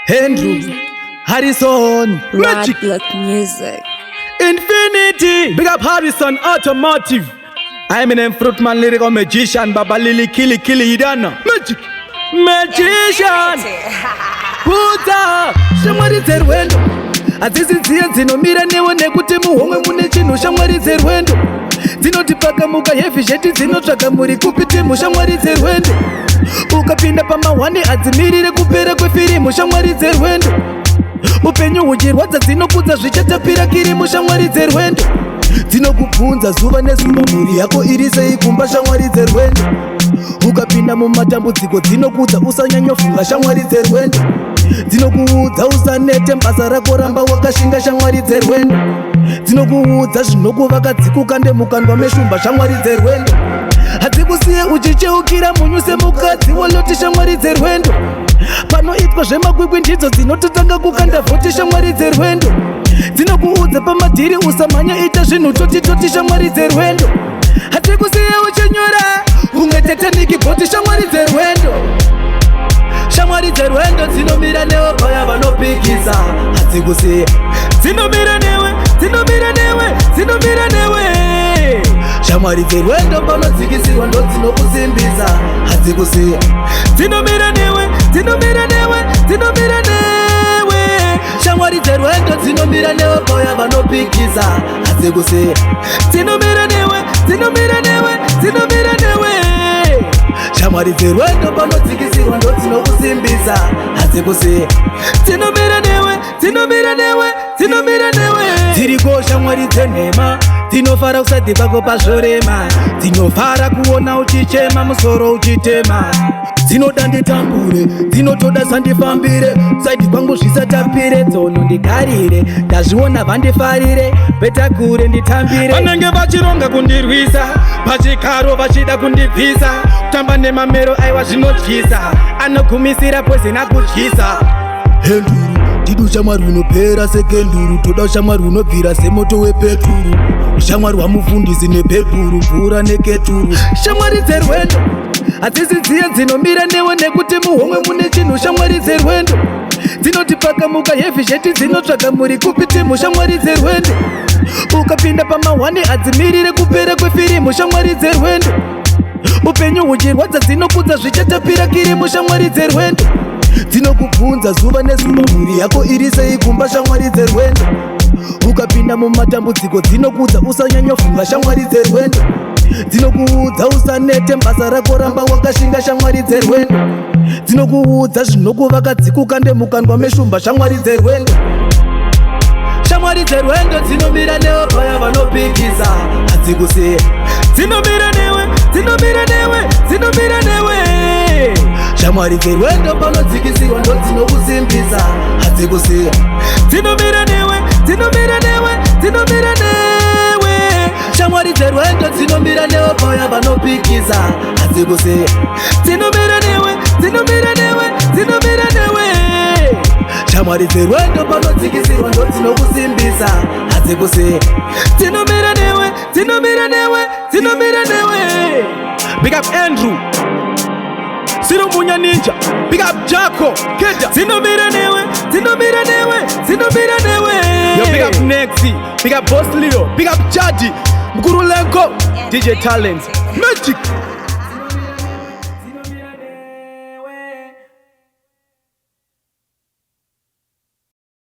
Andrew Harrison Magic Roadblock Music. Infinity. Big up Harrison Automotive. I'm an Fruitman lyrical magician. Baba Lily Killy Killy Idana. Magic Magician. Putsa shamwari dzerwendo hadzisi dziye dzinomira newe nekuti muhomwe mune chinhu. Shamwari dzerwendo dzinoti pakamuka heavy shit, dzinotsvaga muri kupi timu. Shamwari dzerwendo, ukapinda pamahwani hadzimirire kupera kwefirimu. Shamwari dzerwendo, upenyu huchirwadza dzinokudza zvichatapira kirimu. Shamwari dzerwendo dzinokubvunza zuva nezuva mhuri yako iri sei kumba. Shamwari dzerwendo, ukapinda mumatambudziko dzinokudza usanyanyofunga. Shamwari dzerwendo dzinokuudza usanete basa rako, ramba wakashinga. Shamwari dzerwendo dzinokuudza zvinokuvaka, dzikukande mukandwa meshumba. Shamwari dzerwendo hadzikusiye uchicheukira munyu semukadzi woloti. Shamwari dzerwendo, panoitwa zvemakwikwi ndidzo dzinototanga kukanda vhoti. Shamwari dzerwendo dzinokuudza pamadhiri usamhanya, ita zvinhu toti toti. Shamwari dzerwendo hadzikusiye uchinyura kunge Titanic boat. Shamwari dzerwendo, shamwari dzerwendo dzinomira newe paya vanopikisa, hadzikusiye. Dzinomira newe, dzinomira newe, dzinomira newe. Shamwari dzerwendo panodzikisirwa ndo dzinokusimbisa, hadzikusiye. Dzinomira newe, dzinomira newe, dzinomira newe. Shamwari dzerwendo dzinomira newe paya vanopikisa, hadzikusiye. Dzinomira newe, dzinomira newe, dzinomira newe. Shamwari dzerwendo panodzikisirwa ndo dzinokusimbisa, hadzikusiye. Dzinomira newe, dzinomira newe, dzinomira newe. Dziriko shamwari dzenhema, dzinofara kuside kwako pazvorema, dzinofara kuona uchichema musoro uchitema. Dzinoda nditambure, dzinotoda sandifambire side kwangu zvisatapire, tsono ndigarire ndazviona vandifarire, better kure nditambire. Vanenge vachironga kundirwisa pachikaro, vachida kundibvisa, kutamba nemamero aiwa zvinotyisa, anogumisira poison akudyisa. Henduru tidu shamwari unopera sekenduru, toda shamwari unobvira semoto wepeturu, shamwari wamufundisi nepepuru, mvura neketuru. Shamwari dzerwendo hadzisi dziye dzinomira newe nekuti muhomwe mune chinhu. Shamwari dzerwendo dzinoti pakamuka heavy shit, dzinotsvaga muri kupi timu. Shamwari dzerwendo, ukapinda pamahwani hadzimirire kupera kwefirimu. Shamwari dzerwendo, upenyu huchirwadza dzinokudza zvichatapira kirimu. Shamwari dzerwendo dzinokubvunza zuva nezuva mhuri yako iri sei kumba. Shamwari dzerwendo, ukapinda mumatambudziko dzinokudza usanyanyofunga. Shamwari dzerwendo dzinokuudza usanete basa rako, ramba wakashinga. Shamwari dzerwendo dzinokuudza zvinokuvaka, dzikukande mukandwa meshumba. Shamwari dzerwendo, shamwari dzerwendo dzinomira newe paya vanopikisa, hadzikusiye. Dzinomira newe, dzinomira newe, dzinomira newe. Shamwari dzerwendo panodzikisirwa ndo dzinokusimbisa, hadzikusiye. Dzinomira newe, dzinomira newe, dzinomira newe. Shamwari dzerwendo dzinomira newe paya vanopikisa, hadzikusiye. Dzinomira newe, dzinomira newe, dzinomira newe. Shamwari dzerwendo panodzikisirwa ndo dzinokusimbisa, hadzikusiye. Dzinomira newe, dzinomira newe, dzinomira newe. Big up Andrew Sirumunya Ninja. Big up Jaco Keda. Dzinomira newe, dzinomira newe, dzinomira newe. Yo, big up Nexi. Big up Boss Leo. Big up Jadi Mkurulenko. DJ Talents Magic.